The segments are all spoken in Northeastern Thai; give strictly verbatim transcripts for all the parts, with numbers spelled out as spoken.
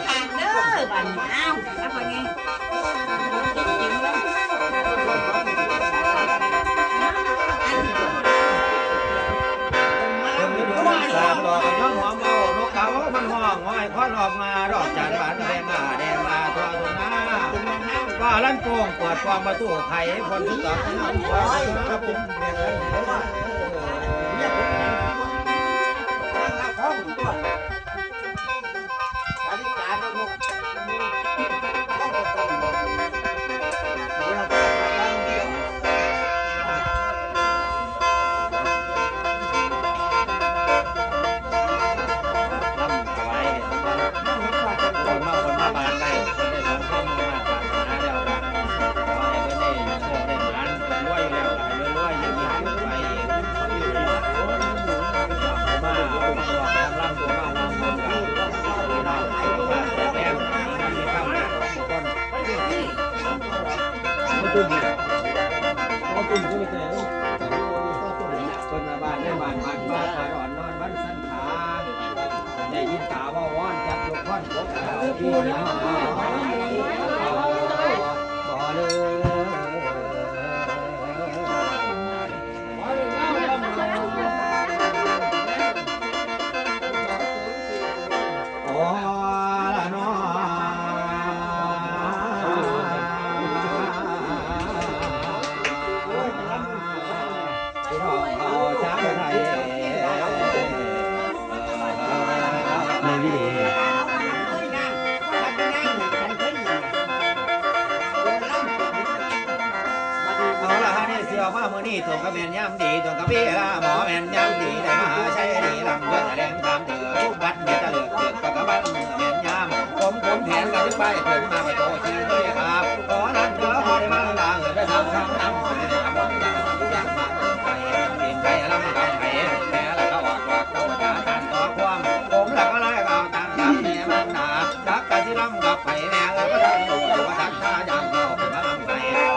ขาดเด้อบัดนี้ อ้าว เอาไปไง สามดอก ย้อมหอมเอา นกเขามันฮ้อง ห้อยควันออกมา ดอกจานบานแดงมา แดงมาทั่วทุ่งนา ฟ้าลั่นโป่ง เปิดฟองประตูไข ฝนตกตกน้ำฟ้า ลำถวายให้เพิ่น คนมาบนมาบานได้ คนได้สมความมุ่งมาตรปรารถนาแล้วก็ขอให้เพิ่นได้โชคได้หมาน รวยอยู่แล้วก็ให้รวยๆ ยิ่งๆ ขึ้นไปอีก ผู้มา ผู้มาร่วมลำ ผู้มาร่วมบุญกับพี่น้อง สุขภาพแข็งแรง มีเงินมีคำทุกคน มาตุ้มมาตุ้มก็ไม่แก่ คนมาบ้านได้บ้านพักบ้านอ่อนนอนวันสันขา ได้ยินตาว่าวอนจับทุกคนพบเอาพี่น้องบ่เลย โอ้ละน้อ พี่น้องเขาชาวไทย ในวิดีโอ เอาละฮะ นี่สิออกมามื้อนี้ตรงกับแม่นยามดี ตรงกับเวลาหมอแม่นยามดี ได้มาหาชัยดี ลำด้วยแถลงตามเถิด วัดเมตตาเลิกเกิดก็กะวันแม่นยาม ผมผมแผนกับไปผมมาไปโตที่เลยครับ ขอนั้นเด้อขอได้มาลาเอิดได้ทำทำนำขอได้ทำนำอยากมาไปเก่งไปลำกับไปแม่ละก็ออกดอกเต้าจ๋าทานต่อความ ผมละก็เลยเอาตามตามแม่มันนา จักกะสิลำกับไปแม่เอ้ย บ่ทันรู้อยู่ว่าทันท่าอย่างเราเป็นมาลำไป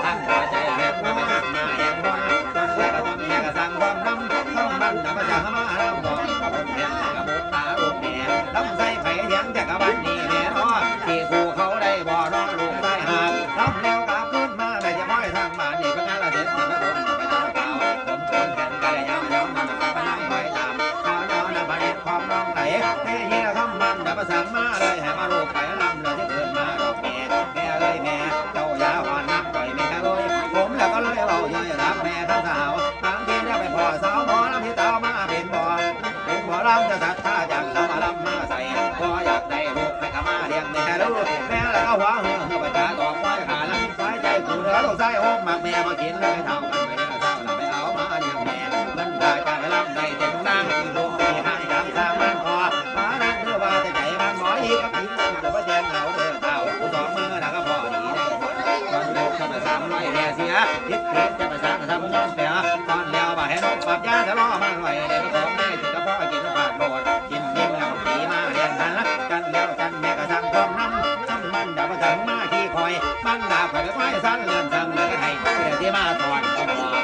ทันหัวใจแม่ก็ไม่หักมาแอบว่า ต้นแม่ก็ต้นแม่ก็สร้างความนำ ต้องมันนำมาจากมาลำบอกกับผมแม่กับบุตรตาลูกแม่ ลำใส่ไผเถียงจักรวาลนี้แน่นอน ที่สู่เขาได้บ่นอนลูกใต้หาด ลำแล้วกลับขึ้นมาได้จะม้อยทางบ้านนี่เป็นงานละเสร็จที่มาโดนไปตามข่าว ผมคนแทนกะเลยยาวยาวมันกับไปไล่ไว้ตาม ข่าวยาวนำพระเนตรความน้องไหล แม่เฮียคำมันดับประสังมาเลย ให้มาลูกไปลำเลยที่เกิดมาดอกแม่ แม่เอ้ยแม่ เจ้าอย่าหอนนักปล่อยแม่เอ้ย ผมแล้วก็เลยเว้าย่อยรักแม่ทั้งสาว บางทีเนี่ยไปพ่อสาวหมอลำที่เต้ามาเป็นบ่ เป็นหมอลำจะศรัทธาจังสาวมาลำมาใส่ พออยากได้ลูกให้ก็มาเลี้ยงแม่ลูก แม่แล้วก็หัวเหือเหือประจาดอกไม้ขาละ ไว้ใจกูเด้อลูกชายโฮมมักแม่มากินเลยเท่ากันไปเด้อเท่าละไปเอามาเลี้ยงแม่ มันได้ใจลำได้เต็มนาง ลูกมีให้ดังสร้างมันพอ มานั่นเด้อว่าแต่ใจมันหมออีกกับผีมันก็บ่แจ้งเราเด้อเท่า กูสองมือแล้วก็พอดีได้ ตอนลูกเข้าไปสามร้อยแน่เสีย คิดถึงจะไปสร้างทำนองแปล ตอนแล้วว่าให้นกปรับยาทะเลาะมาลอย ได้มาของได้ถึงกระเพาะกินปากโดด กินเลี้ยงแล้วผีมาเลี้ยงหัน จันแล้วจันแม่ก็สั่งพร้อมน้ำ น้ำมันดับมาสั่งมาขี้คอย มันดาบไปไปไว้สั้นเลื่อนสั่งเลยให้เดี๋ยวที่มาสอนก็บอก